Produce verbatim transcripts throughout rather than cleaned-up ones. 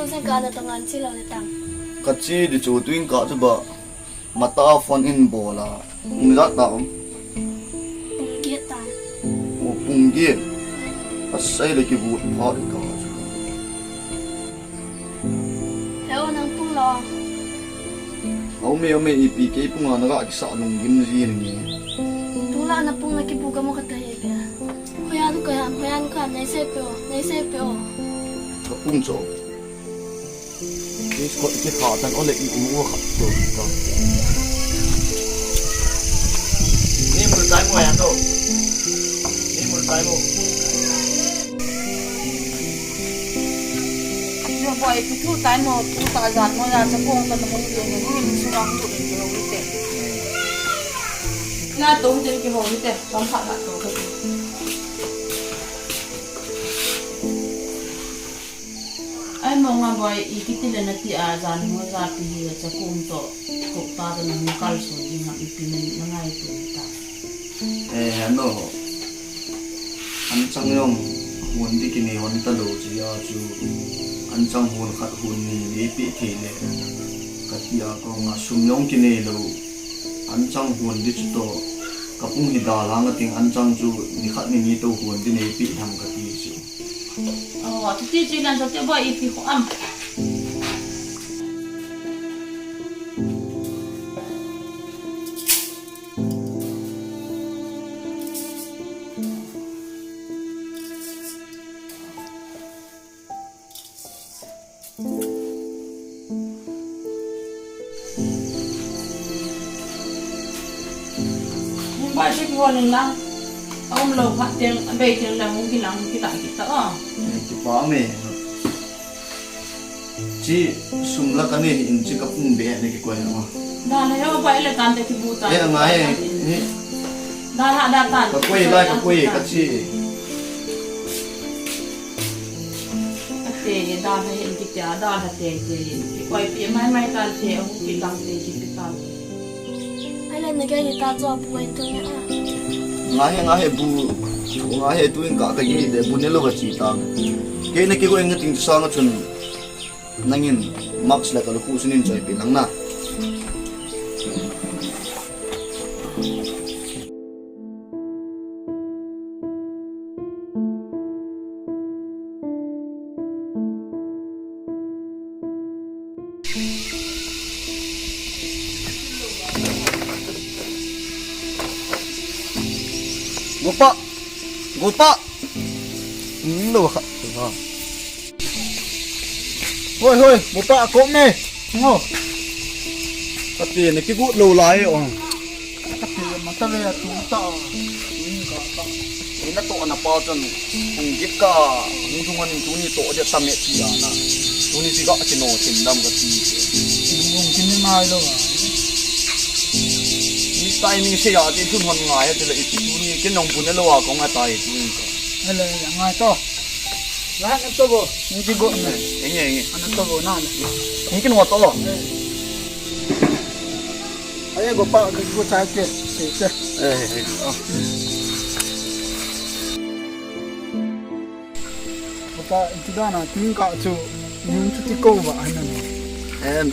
Sangkah na tongan chi lo le tang. Ka chi di chu tuin ka chu ba mata phone in bol a. Pung ijat ta um. Pung get ta. O pung get. Asei le kibut pha di ka chu. He o nang pung lo. Aume, aume, ipi kei pung a na ga kisa lunggim ji ni. Tung la na pung na kibu ka mo ka ta he pe. Hoiya nu ka ham, hoiya nu ka ham, nei sei pe o, nei sei pe o. Ka pung cho. Ni ko ki kha tan o le i mu kha to ka. Ni mu tai mo ya to. Ni mu tai mo. Yo boy, tu tu tai mo, tu ta jan mo ya, sa kong ta mo, yo mo, ni su na tu ni ho te. Na to te ki ho te, tam kha na to. Ai mo nga boy, i kiti le na ti a jan ho ja pi hi cha kum to, to ta to na mo kal so di na ipi na na ngai tu ta. Eh, ano. An chang yong hun di kini hon ta lo chi a chu. An chang hun khat hun ni ni pi thei le. Ka ti a ko nga sum yong kini lo. An chang hun di chu to. Ka pung hi da lang a ting an chang chu ni khat ni ni to hun di ni pi tham ka ti chu. Aw, chuti chu nan sate boy ipi kho am. Hung bai se kihon in lang. A um lou khat teng, a bei teng lang, hung kilang, hung kilang kita, ah. Eh, kipa me. Chi sum la ka ne in chi ka pung be ne kikoi na ma. Da na yo bai le tan te kibu ta. Eh, ngai, eh. Da na da tan. Ka koi lai, ka koi, ka chi. Ate, da na hin kitia, da na te te. Kikoi pi mai mai tan te, hung kilang te, kipi tan. Ai le na kei ta cho bu en tu nia. Nga he, nga he bu, nga he tu in ka ka ye de bu ne lo ka chi ta. Kei na kei ko en ting sa nga chun. Nangin mask le ka lukhu sunin choi pi lang na. Gopa! Gopa! Lo kha. Hoi, hoi, Gopa, kop me. Ngo. Kati ne kigut lo lai o. Kati mata le a tu ta. Ni ka ta. Ni na to na pa chan. Hung git ka. Hung thung an tuni to de ta me ti ya na. Tuni ti ka ti no tin dam ka ti. Hung tin ni mai lo. Ni tai ni se ya ti thun hon ngai ti le i ti tuni kin nong bu ne lo a kong a tai tuni ka. Hello, ya ngai to. Lahat na to bo. Hindi bo. Inge, inge. Ano to bo na. Hindi mo to. Ay, Gopa, go sa ke. Ke. Eh, eh, oh. Gopa, iti da na, ting ka chu, yung chu ti ko ba, ano na. Em,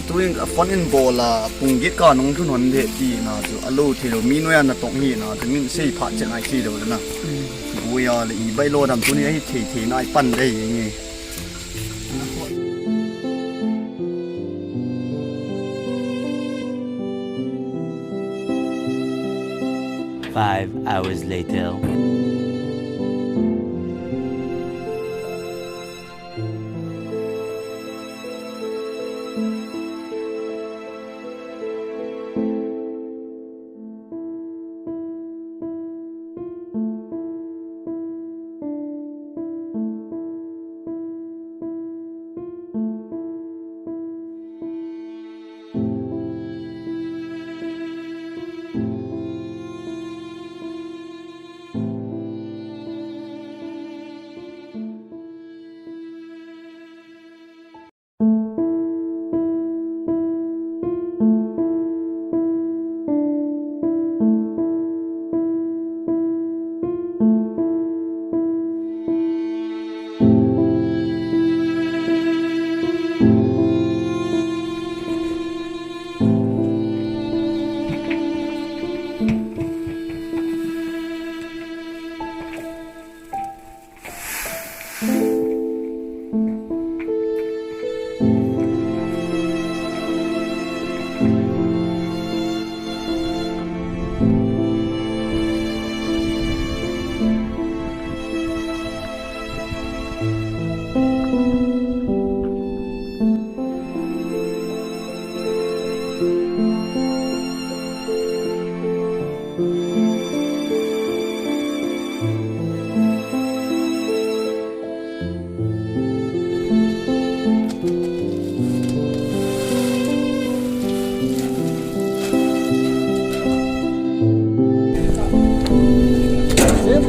tuing a phone in bola, pung git ka nung thun hon de ti na chu, alo thei lo, mi noi a na tong hi na chu, min sei pha che ngai thei lo na. Hmm. Buya le i bai lo dam tuni a hi thei thei nai pan dei nge. Five hours later.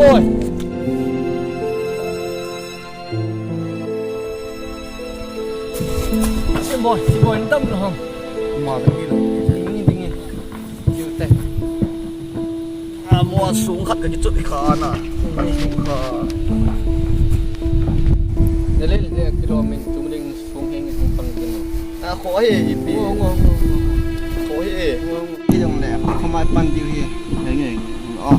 Oi. Sim boy, sim boy, tam lo ham. Ma ta ki lo. Ding, ding. Kiu te. A mo sung khat ka kichut kha na. Sung kha. Dele le kilometer chung ding sung heng sung pang ding. A kho he ipi. Ngo, ngo, ngo, ngo. Kho he. Ngo, ngo. Ki jong le kho mai pan diu he. Heng heng. Oh.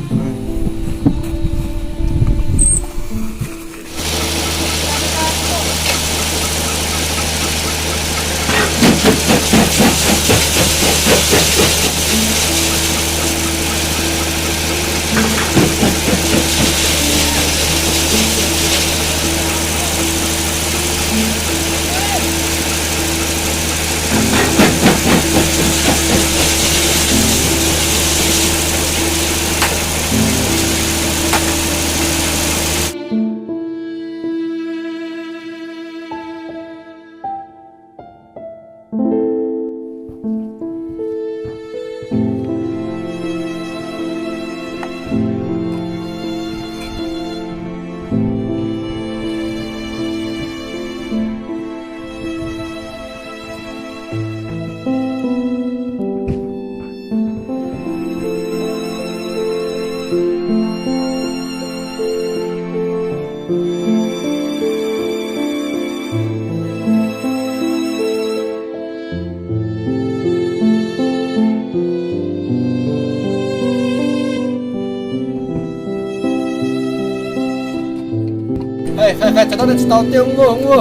Hey, hey, hey, chadon le chitao te, hung vo, hung vo.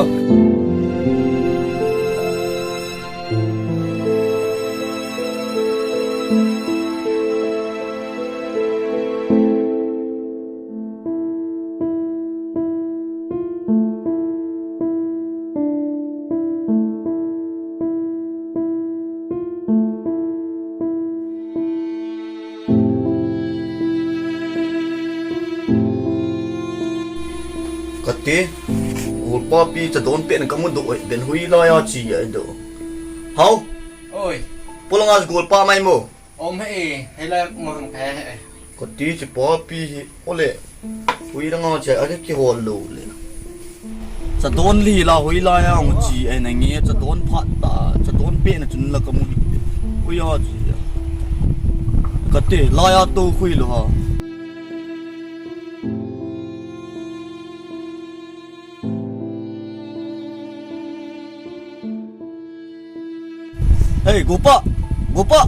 Kati, golpa pi chadon pehna kamu doh, ben hui laiya chi ahi doh. Hao? Oi. Polanga golpa mai mo. Om he, he la mo hang phe he. Kati chi pa pi hi, ole. Hui langa chi, a kihol lou le. Chadon li la hui laiya hung chi, ahi na nge, chadon phat ta, chadon pehna chun la kamu. Hui a chi. Kati, laiya to hui lou ha. Hey, golpa! Golpa!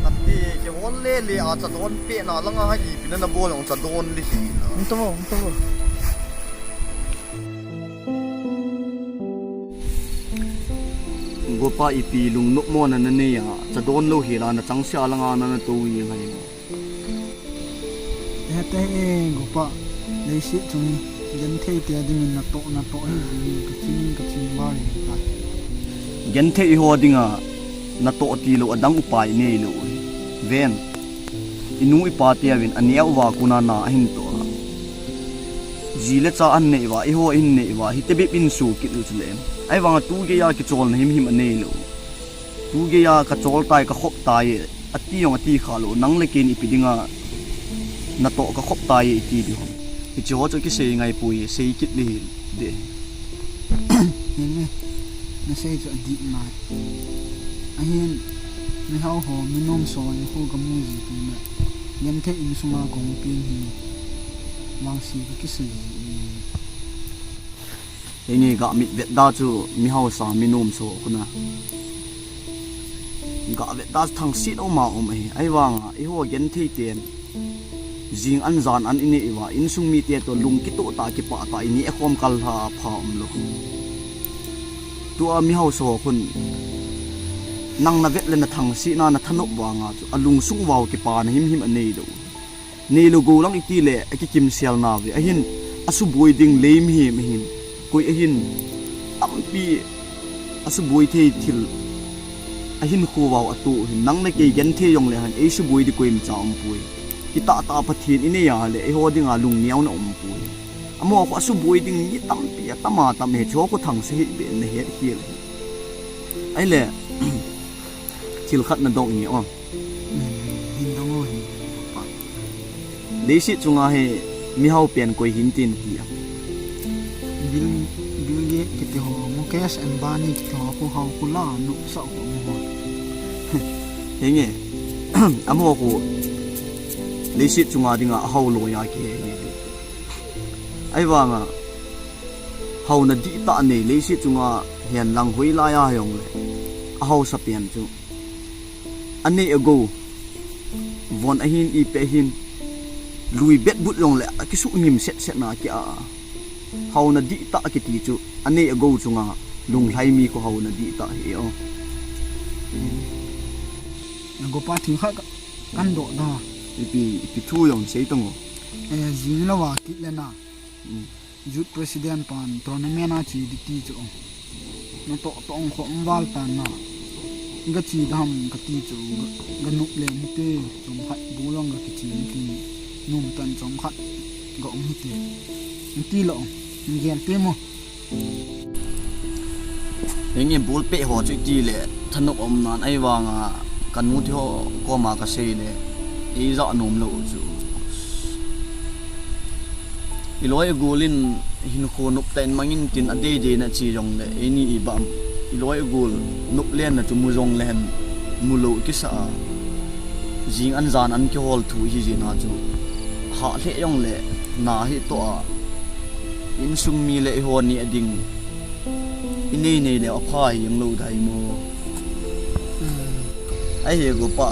Kati, kihol le le a chadon pehna langa ipi na nabol jong chadon li hi na. Hung to, hung to. Golpa ipi lungnop mona nanei a, chadon lou hi la na changse a langa na nato hi ngai. Hete e, golpa, leiset chung genthei te dingin natoh, natoh hi, kaching, kaching ba hi ta. Genthei ho dinga natoh tilou adang upai neilou. Ven, inu ipa te uvin aneo uva kona na ahin toh a. Ji le cha ahin nei uva, eiho ahin nei uva, hitobep in su kit u chule. Ahivanga tu geiya kicholna himhim aneilou. Tu geiya kachol tai, kakhop tai, ati jong ati kha lou, nang le kei in ipi dinga natoh kakhop tai iti ding ham. Hiche ho chu kisei ngai poi, sei kit ding hide. Henge, nasei chu adih ngai. Ahin, mihao ho, mi nomso in khu kamu ji poi na. Genthei insunga kahung peng hi, vangse kakisei ji. Henge, gah mit vet da chu mi haosa, mi nomso kona. Gah vet da chu thangset uma um ahi. Ahivanga, eiho genthei ten jing an jan an inei uva, insung mite toh lung kitoh tah, kipah tah, ineh khom kal lha a pha umlou. Tua mi haosa ho khun, nang navet le nathangsetna nathanop vanga chu, alungsung uva kipana himhim aneilou. Neilou gou lang iti le, akikimsel nauve. Ahin, asuboi ding lei mihem ahin. Koi ahin, tampi asuboi thei thil ahinkho uva atoh u ahin. Nang le kei genthei jongle hen, eisuboi ding koimacha umpoi. Kitahtah Pathen inei a le, eiho dinga lungneona umpoi. Amaho khu asuboi ding mi tampi atam atam hi, chuho khu thangse hi be na het hi. Ahile, thil khat nadong nge o. Hin dong o hin. Leiset chunga hi mihao pen koi hin tin ti a. Bill, Bill Gates kiti ho, Mukesh Ambani kiti ho khu hao khu la nopsah khu um ho. Henge, amaho khu leiset chunga dinga hao loi a kihe hi. Ahivanga haona dihtah nei leiset chunga hihen lang hoilai a hijongle, ahaosa pen chu anei agou, von ahin, ipi ahin, lui betbut jongle akisuh ngim setset na kia. Haona dihtah kiti chu anei agou chunga lunglhai mi khu haona dihtah hi o. Agopa thil khat ka, kan doh da. Ipi, ipi thu jong sei tang o. Eh, jing lou a kit le na. Mm. Youth President pan tournament a che ding ti chu. Natoh toh ong kho ong val tan na. Ga che dam kati chu, ga, ga nop le hite, chomkhat bol ong ga kiche hite. Nom tan chomkhat ga um hite. Nti lou, ngel te mo. Henge, ball pet ho chu iti le thanop um nan ahivanga kanu te ho koma kasei le eija nom lou chu. Iloi igol in hinkho nop tah in mangin tin adeidei na che jongle, eini ibang iloi igol nop lenna chu mu jongle hen mu lou kisa a. Jing an jan an kihol thu hi jin a chu. Hah lheh jongle na hi toh a. Insung mi le eiho ni ading. Inei nei le apha hi jong lou dai mo. Hmm. Ahi gopa.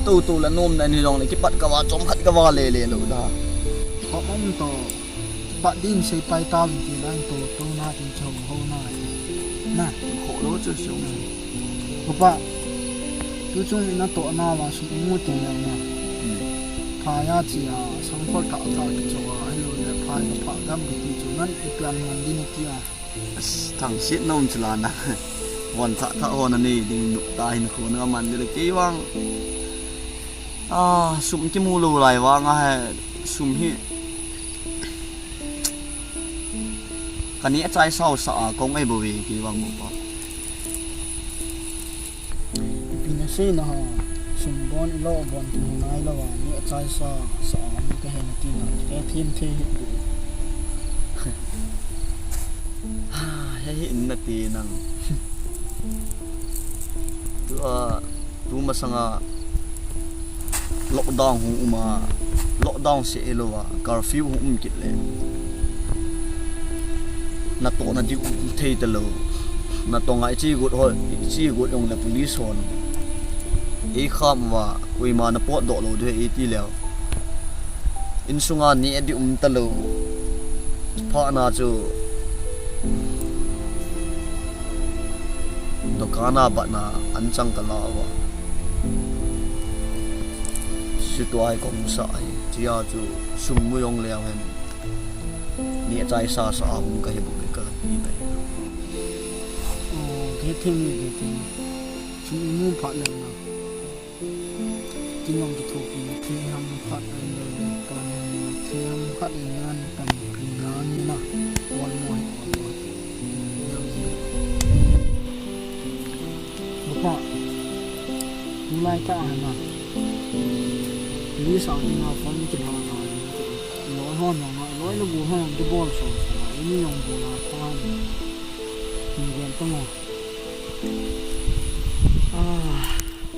Tou tou la nom na ni jongle kipat kava chomkhat kava le le lou da. Khop um to. Pat din sei pai ta vin ti lang to to na tin chou ho na ti. Na. Kho lou chu sung. Gopa. Tu chung natoh na va sum mu ti na na. Hmm. Pha ya chi a, sangkhol thah thah kicho a, ahilou le pha ya pha gam kiti chu nan ipi an man din ti a. As, thangset nom chu la na. Von thah thah ho nanei ding nop ta hinkho na man ding le kei vang. Ah, sum kimu lou lai vang a he sum hi. Ka neh chai sao sa a kong ei bou ve kei vang mo pa. Ipi na sei na ha, sum bon ilo bon ti ngai lou a, neh chai sa sa a mi ka he na ti na, ka them thei hi bu. Ha, he hi in na ti nang. Tu a, tu masanga lockdown hung um a, lockdown seh hilou a, curfew hung um kit le. Natoh na diu um thei talou. Natong a ichi got ho, ichi got jong le police hon. Ei kham uva, koima na potdoh lou diu ahi ti leu. Insunga neh diu um talou. Pha na chu. Dukan a bat na an chang ka la uva. Situa hi kong sa hi. Chia chu sum mu jong leu hen. Neh chai sa sa a hung ka hi bou ka ti mai. Oh, ke thim ni ke thim. Sum mu pha leu na. Kin jong kithopi, thei ham khat in le le pan, thei ham khat in nan pan, pi nan na, wan mo hi wan mo. Yau ji. Bapa, tulai ta ha na. Police a ding a phone kila na. Loi ho na nga, loi le bu ho de bol so. Ini jong bu na khan. Ni gen ta mo. Ah,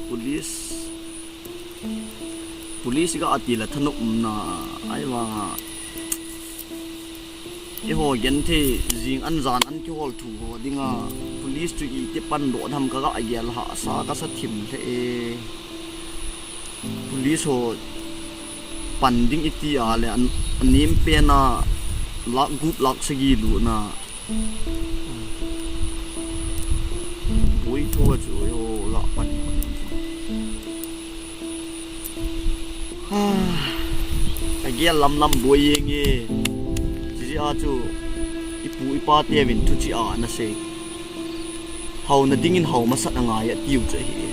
police. Police ga ati la thanop um na ai vang a. Eiho genthei jing an jan an kihol thu ho dinga police chu iti pan doh tham ka ga gel hahsa ka sa thim lheh e. Police ho pan ding iti a le an, anem pen a lakh gup lakh sagi lutna. Boi tho chu eiho lah pan. A gel lam lam boi jeng e. Chijeh a chu ipu ipa teuvin thuchih a ana sei. Hao na dingin hao masat angai atiu chu ahi.